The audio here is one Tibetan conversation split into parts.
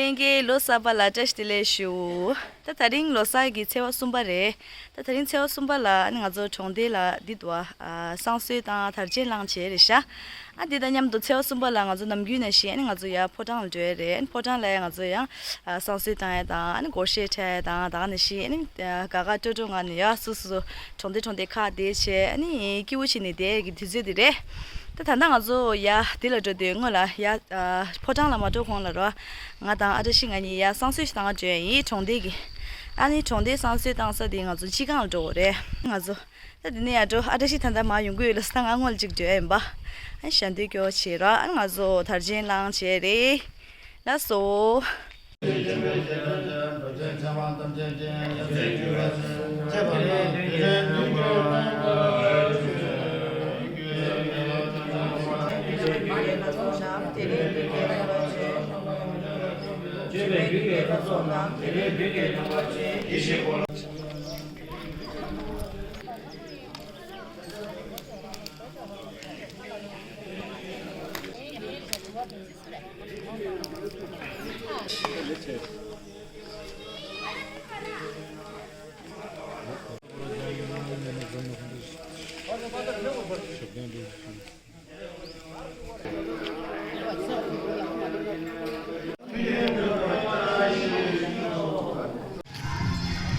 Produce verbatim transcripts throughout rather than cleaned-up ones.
ལྷན་རྒྱས་ལོ་གསར་པ་ལ་བཀྲ་ཤིས་བདེ་ལེགས་ཞུ། ད་དེ་རིང་ལོ་གསར་གྱི་ཚེས་པ་གསུམ་པ་རེད། ད་དེ་རིང་ཚེས་པ་གསུམ་པ་ལ་ཨ་ནི་ང་ཚོ་གྲོང་སྡེ་ལ་འདི་འདུག་ཨ། བསང་གསོལ་དང་དར་ཆེན་བླངས་བྱས་རེད་ཤག་ཨ་འདི་དང་མཉམ་དུ་ཚེས་པ་གསུམ་པ་ལ་ང་ཚོ་ནམ་རྒྱུན་ནང་བཞིན་ཨ་ནི་ང་ཚོ་ཡར་ཕོ་བྲང་ལ་འགྲོ་ཡས་རེད། ཨ་ནི་ཕོ་བྲང་ལ་ཡང་ང་ཚོ་ཡང་ཨ་བསང་གསོལ་བཏང་ཡས་དང་ཨ་ནི་སྒོར་གཞས་འཁྲབ་ཡས་དང་ད་ག་ནང་བཞིན་ཨ་ནི་ཨ་དགའ་དགའ་སྤྲོ་སྤྲོ་ངང་ནས་ཡར་སོ་སོ་གྲོང་སྡེ་གྲོང་སྡེ་ཁག་བསྡད་བྱས་ཨ་ནི་སྐྱིད་པོ་བྱས་ནས་བསྡད་ཡས་ཀྱི་དུས་ཚོད་འདི་རེད། ད་ད་ལྟ་ང་ཚོ་ཡར་འདི་ལ་འགྲོ་དུས་སྔོན་ལ་ཡར་ཨ་ཕོ་བྲང་ལ་མ་འགྲོ་གོང་ལ་རོ། ང་དང་ཨ་བཀྲ་ཤིས་ང་གཉིས་ཡར་བསང་གསོལ་ཞིག་བཏང་ག་འགྲོ་ཡ་ཡིན་གྲོང་སྡེ་གི་ཨ་ནི་གྲོང་སྡེའི་བསང་གསོལ་བཏང་ས་དེ་ང་ཚོ་སྤྱི་ཁང་ལ་འགྲོ་དགོས་རེད། ང་ཚོ་ད་དེ་ནས་ཡར་འགྲོ་ཨ་བཀྲ་ཤིས་ད་ལྟ་མར་ཡོང་གི་ཡོད་ལ་ས་ང་སྔོན་ལ་ཅིག་འགྲོ་ཡ་ཡིན་པ། ཨ་ཞལ་འདོན་སྐྱོར་བྱེད་རོགས། ཨ་ང་ཚོ་དར་ཆེན་བླངས་བྱས་རེད། ལགས་སོ།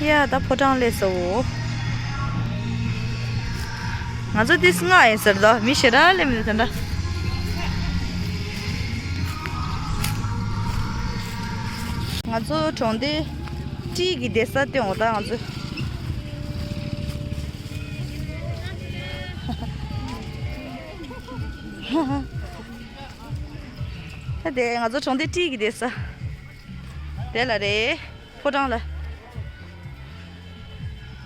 ཡ་ད་ཕོ་བྲང་སླེབས་སོང་། ང་ཚོ་དེ་སྔ་ཡིན་ཟེར་དོ་མི་ཞེ་དྲག་སླེབས་མི་འདུག་དེ་འདྲ། ང་ཚོ་གྲོང་སྡེ་སྤྲེལ་གྱི་བསྡད་ས་སྟོན་འོ་ད་ང་ཚོ། ད་དེ་ང་ཚོ་གྲོང་སྡེ་སྤྲེལ་གྱི་བསྡད་ས་དེ་ལ་རེད། ཕོ་བྲང་ལ།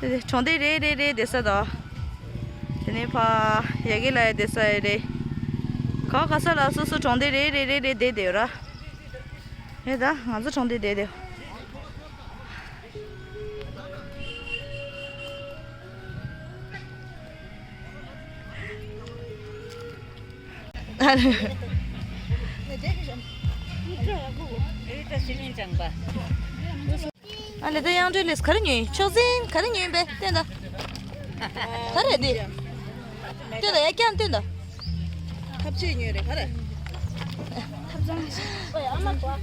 དེ་དེ་གྲོང་སྡེ་རེ་རེ་རེ་བསྡད་ས་དང་། དེ་ནས་ཕ་ཡ་གི་ལ་ཡ་བསྡད་ས་ཡ་རེ། ག་ག་ས་ལ་སོ་སོ་གྲོང་སྡེ་རེ་རེ་རེ་རེ་བསྡད་བསྡད་ཡོད་ར། ཡོད་ད་ང་ཚོ་གྲོང་སྡེ་བསྡད་བསྡད། ཨ་ལེ། ཨ་ལེ་ད་དབྱངས་སྒྲོལ་ལགས་ག་རེ་ཉོས་ཡིན་ཆོག་ཟིན་ག་རེ་ཉོས་ཡིན་པས་སྟོན་ད། ག་རེ་འདི། སྟོན་ད་ཡ་རྐྱང་སྟོན་ད། ཐབ་ཆས་ཉོས་རེད་ག་རེ། ཐབ་ཚང་། ཨ་མ་གོ།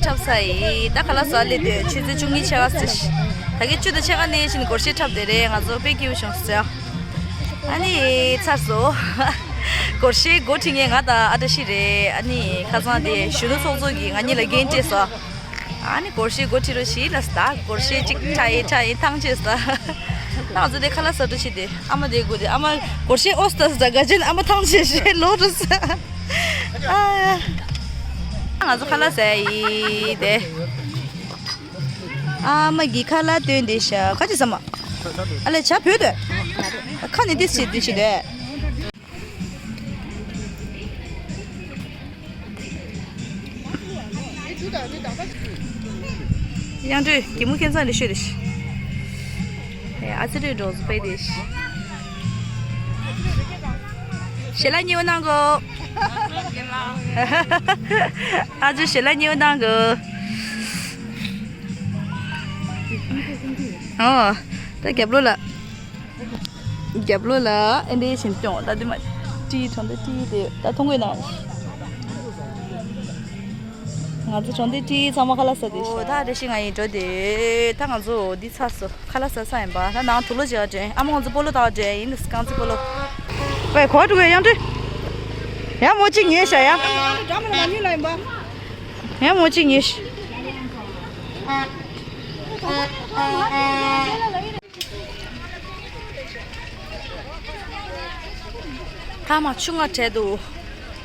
འཁྲབ་ས་ཡི་ད་ཁ་ལག་ཟ་སླེབས་དུས་ཆུ་ཚོད་བཅུ་གཉིས་ཕྱེད་ཀ་ཟིན། ད་གིན་བཅུ་དང་ཕྱེད་ཀ་ནས་ཕྱིན་སྒོར་གཞས་འཁྲབ་བསྡད་རེད། ང་ཚོ་དཔེ་སྐྱིད་པོ་བྱུང་སོང་། ཨ་ནི་ཚར་སོང་། སྒོར་གཞས་འགོ་ཁྲིད་མཁན་ང་དང་ཨ་བཀྲ་ཤིས་རེད། ཨ་ནི་ཁ་སང་དེ་གཞོན་ནུ་ཚོགས་གཙོ་གིས་ང་གཉིས་ལ་འགན་སྤྲད་སོང་། ཨ་ནི་སྒོར་གཞས་འགོ་ཁྲིད་རོགས་ཞེས་ལབ་སོང་། ད་སྒོར་གཞས་གཅིག་འཁྲབ་ཡིན་འཁྲབ་ཡིན་ཐང་ཆད་སོང་། ད་ང་ཚོ་དེ་ཁ་ལག་ཟ་འགྲོ་ཆེད་དེ་ཨ་མ་དེ་དགོས་དེ་ཨ་མ་སྒོར་གཞས་ཨོ་སི་ད་ཟ་ག་ཅན་ཨ་མ་ཐང་ཆད་ཞེས་ལོག་འགྲོ་སོང་། ཨ་ཡ། ང་ཚོ་ཁ་ལག་ཟ་ཡི་དེ། ཨ་མ་གི་ཁ་ལག་སྟོན་དེ་ཤ་ཁ་ཅི་ཟ་མ། ཨ་ལེ་བྱ་བོད་དོད། ཁ་ནི་ཏི་སི་ཏི་ཤི་དོད། དབྱངས་སྒྲོལ་གད་མོ་ཁེངས་ཙང་ལས་ཤོད་རེ་ཤི། ཨ་ཙི་རེ་འགྲོ་སུ་པའི་དེ་ཤི། ཞལ་ལག་ཉེ་བོ་གནང་གོ། ཨ་ཙི་ཞལ་ལག་ཉེ་བོ་གནང་གོ། ཨོ། ད་རྒྱབ་ལོགས་ལ། རྒྱབ་ལོགས་ལ་ཨེ་འདྲའི་ཞིམ་སྐྱོང་ད་དེ་མ་ཀྲི་གྲོང་སྡེ་ཀྲི་དེ་ད་མཐོང་གི་ན། ང་ཚོ་གྲོང་སྡེ་ཀྲི་ཚང་མ་ཁ་ལག་ཟ་དེ་ཤི། ད་རེ་ཞིག་ང་ཡིན་འགྲོ་དེ་ད་ང་ཚོ་འདི་ཚར་སོང་། ཁ་ལག་ཟ་ས་ཡིན་པ། ད་ནང་དུག་ལོག་བྱེད་པ་འདྲ། ཨ་མ་ང་ཚོ་སྤོ་ལོ་ལྟ་བ་འདྲ་ཡིན། རྐང་རྩེད་སྤོ་ལོ། ཝེ་གོ་འགྲོ་གི་ཡང་འདྲ། ཡང་མོ་གཅིག་ཉེ་ཤ་ཡ། ཡང་མོ་གཅིག་ཉེ་ཤ། ཐ་མ་ཆུང་ང་བྲལ་འདུག་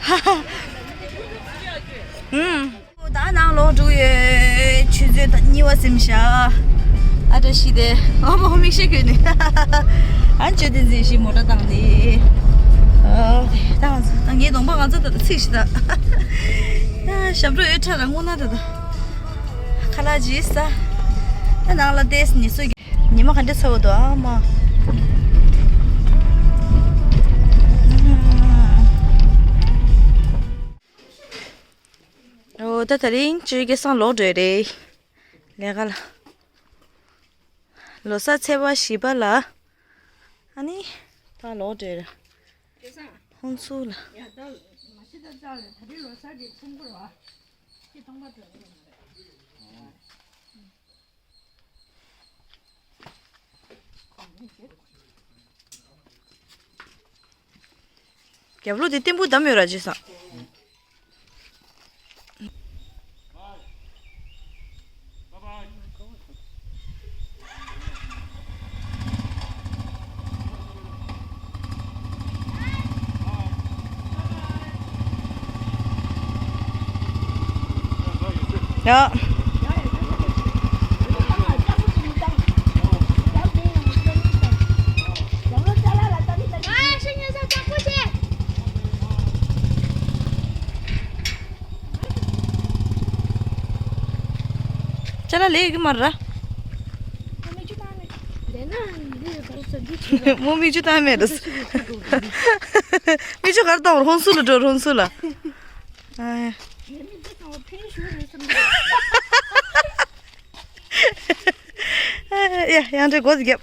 ཧ་ཧ། ཧུམ། ད་ནང་ལོག་འགྲོ་ཡོད། ཆུ་ཚོད་ད་གཉིས་པ་ཟིན་ཤག་ཨ་བཀྲ་ཤིས་དེ་ཨ་མ་མིག་ཤེལ་གྱོན་ནས། ཨ་ཅོ་དེ་འཛིན་ཤིག་མོ་ཊ་བཏང་ནས། ཨ་ད་ང་ཚོ་ད་ངའི་གདོང་པ་ང་ཚོ་ད་ད་ཚིག་ཤི་ད། ཞབས་བྲོ་ཨེ་ཁྲ་ར་སྔོ་ན་ད་ད། ཁ་ལག་ཅིག་ཟ། ད་ནང་ལ་བལྟས་ནས་སུ་གི་ཉི་མ་ག་འདྲ་ཚ་བོ་འདུག་ཨ་མ། ཨོ་ད་དེ་རིང་ཆུ་སྐྱེས་སང་ལོག་འགྲོ་རེད། ལས་ཀ་ལ། ལོ་གསར་ཚེས་པ་བཞི་པ་ལ། ཨ་ནི་ད་ལོག་འགྲོ་རེད། ཧོན་སུ་ལ། རྒྱབ་ལོགས་དེ་བརྟན་པོ་བསྡམས་ཡོད་ར་ཅི་སང་། ཡ། ཅ་ལག་ལས་ཀྱི་མ་ར། མོ་མིག་ཆུ་བཏང་མེད་ར། མིག་ཆུ་གར་བཏང་བར་ཧོན་སུ་ལ་འགྲོ་ཧོན་སུ་ལ། ཨ་ཡ། ཡ་ཡང་འདྲེ་སྒོ་རྒྱབ།